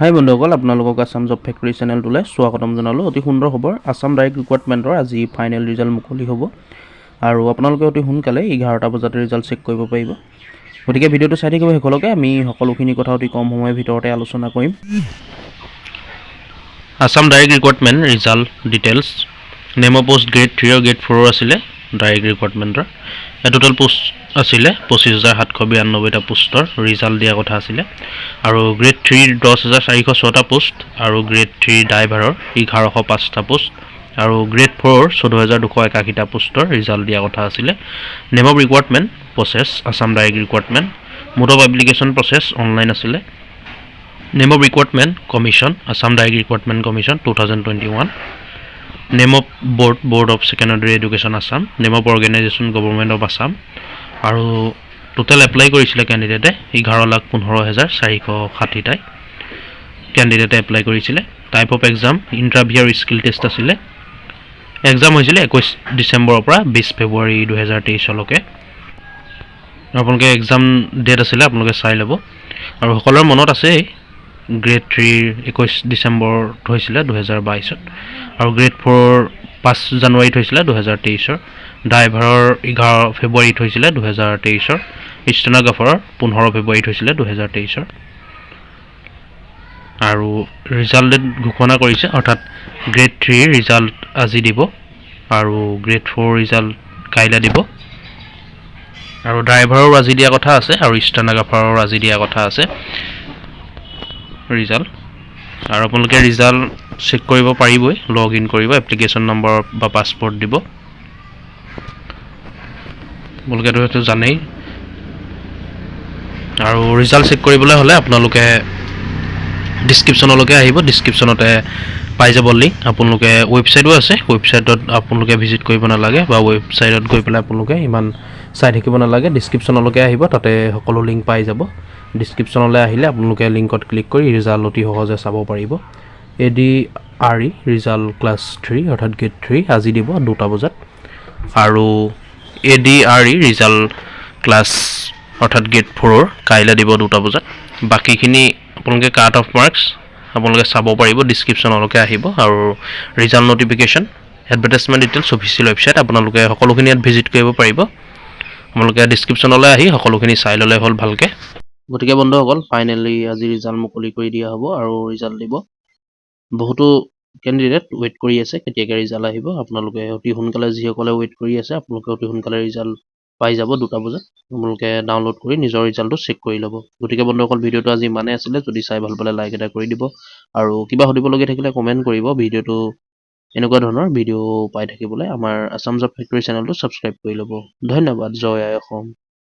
হাই বন্ধুসকল, আপোনালোকক Assam job factory চেনেলটোলৈ স্বাগতম জনালোঁ। অতি সুন্দৰ খবৰ, আছাম ডাইৰেক্ট ৰিক্ৰুটমেণ্টৰ আজি ফাইনেল ৰিজাল্ট মুকলি হ'ব আৰু আপোনালোকে অতি সোনকালে 11টা বজাত ৰিজাল্ট চেক কৰিব পাৰিব। গতিকে ভিডিঅ'টো চাই থাকিব শেষলৈকে, আমি সকলোখিনি কথা অতি কম সময়ৰ ভিতৰতে আলোচনা কৰিম। Assam Direct Recruitment result details, name of post grade three আৰু গ্ৰেড ফ'ৰৰ আছিলে। ডাইৰেক্ট ৰিক্ৰুটমেণ্টৰ টোটেল পোষ্ট আছিলে 25,792টা পোষ্টৰ ৰিজাল্ট দিয়া কথা আছিলে আৰু গ্ৰেড থ্ৰীৰ 10,406টা পোষ্ট আৰু গ্ৰেড থ্ৰী ড্ৰাইভাৰৰ 1105টা পোষ্ট আৰু গ্ৰেড ফ'ৰৰ 14,281টা পোষ্টৰ ৰিজাল্ট দিয়া কথা আছিলে। Name of recruitment process, Assam Direct Recruitment. Mode of application process online আছিলে। Name of recruitment commission, Assam Direct Recruitment Commission 2021. Name of board, Board of Secondary Education, Assam. Name of organization, Government of Assam. আৰু total apply কৰিছিলে কেণ্ডিডেটে 11,15,460টাই কেণ্ডিডেটে apply কৰিছিলে। Type of exam interview আৰু skill test আছিলে। Exam হৈছিলে 21 ডিচেম্বৰৰ পৰা 20 ফেব্ৰুৱাৰী 2023লৈকে। আপোনালোকে exam date আছিলে, আপোনালোকে চাই ল'ব। আৰু সকলোৰে মনত আছেই, গ্ৰেড থ্ৰীৰ 21 ডিচেম্বৰত হৈছিলে 2022ত আৰু গ্ৰেড ফ'ৰৰ 5 জানুৱাৰীত হৈছিলে 2023ৰ, ড্ৰাইভাৰৰ 11 ফেব্ৰুৱাৰীত হৈছিলে 2023ৰ, ষ্টেন'গ্ৰাফাৰৰ 15 ফেব্ৰুৱাৰীত হৈছিলে 2023ৰ। আৰু ৰিজাল্ট ডেট ঘোষণা কৰিছে, অৰ্থাৎ গ্ৰেড থ্ৰীৰ ৰিজাল্ট আজি দিব আৰু গ্ৰেড ফ'ৰ ৰিজাল্ট কাইলৈ দিব আৰু ড্ৰাইভাৰৰো আজি দিয়া কথা আছে আৰু ষ্টেন'গ্ৰাফাৰৰো আজি দিয়া কথা আছে ৰিজাল্ট। আৰু আপোনালোকে ৰিজাল্ট চেক কৰিব পাৰিবই, লগ ইন কৰিব, এপ্লিকেশ্যন নম্বৰ বা পাছৱৰ্ড দিব, আপোনালোকেতো সেইটো জানেই। আৰু ৰিজাল্ট চেক কৰিবলৈ হ'লে আপোনালোকে ডিছক্ৰিপশ্যনলৈকে আহিব, ডিছক্ৰিপশ্যনতে পাই যাব লিংক। আপোনালোকে ৱেবছাইটো আছে, ৱেবছাইটত আপোনালোকে ভিজিট কৰিব নালাগে বা ৱেবছাইটত গৈ পেলাই আপোনালোকে ইমান চাই থাকিব নালাগে। ডিছক্ৰিপশ্যনলৈকে আহিব, তাতে সকলো লিংক পাই যাব। ডিছক্ৰিপশ্যনলৈ আহিলে আপোনালোকে লিংকত ক্লিক কৰি ৰিজাল্ট অতি সহজে চাব পাৰিব। ADRE result class three অৰ্থাৎ গ্ৰেড থ্ৰী আজি দিব 2টা বজাত আৰু এডিআৰই ৰিজাল্ট ক্লাছ অৰ্থাৎ গ্ৰেড ফ'ৰৰ কাইলৈ দিব 2টা বজাত। বাকীখিনি আপোনালোকে কাট অফ মাৰ্কছ আপোনালোকে চাব পাৰিব, ডিছক্ৰিপশ্যনলৈকে আহিব আৰু result notification, advertisement details, official website, আপোনালোকে সকলোখিনি ইয়াত ভিজিট কৰিব পাৰিব। আপোনালোকে ডিছক্ৰিপশ্যনলৈ আহি সকলোখিনি চাই ল'লে হ'ল ভালকৈ। গতিকে বন্ধুসকল, ফাইনেলি আজি ৰিজাল্ট মুকলি কৰি দিয়া হ'ব আৰু ৰিজাল্ট দিব। বহুতো কেণ্ডিডেট ৱেইট কৰি আছে কেতিয়াকৈ ৰিজাল্ট আহিব। আপোনালোকে অতি সোনকালে, যিসকলে ৱেইট কৰি আছে, আপোনালোকে অতি সোনকালে ৰিজাল্ট পাই যাব 2টা বজাত। আপোনালোকে ডাউনলোড কৰি নিজৰ ৰিজাল্টটো চেক কৰি ল'ব। গতিকে বন্ধুসকল, ভিডিঅ'টো আজি ইমানেই আছিলে। যদি চাই ভাল পালে লাইক এটা কৰি দিব আৰু কিবা সুধিবলগীয়া থাকিলে কমেণ্ট কৰিব। ভিডিঅ'টো এনেকুৱা ধৰণৰ ভিডিঅ' পাই থাকিবলৈ আমাৰ আছাম জব ফেক্টৰী চেনেলটো ছাবস্ক্ৰাইব কৰি ল'ব। ধন্যবাদ। জয় আই অসম।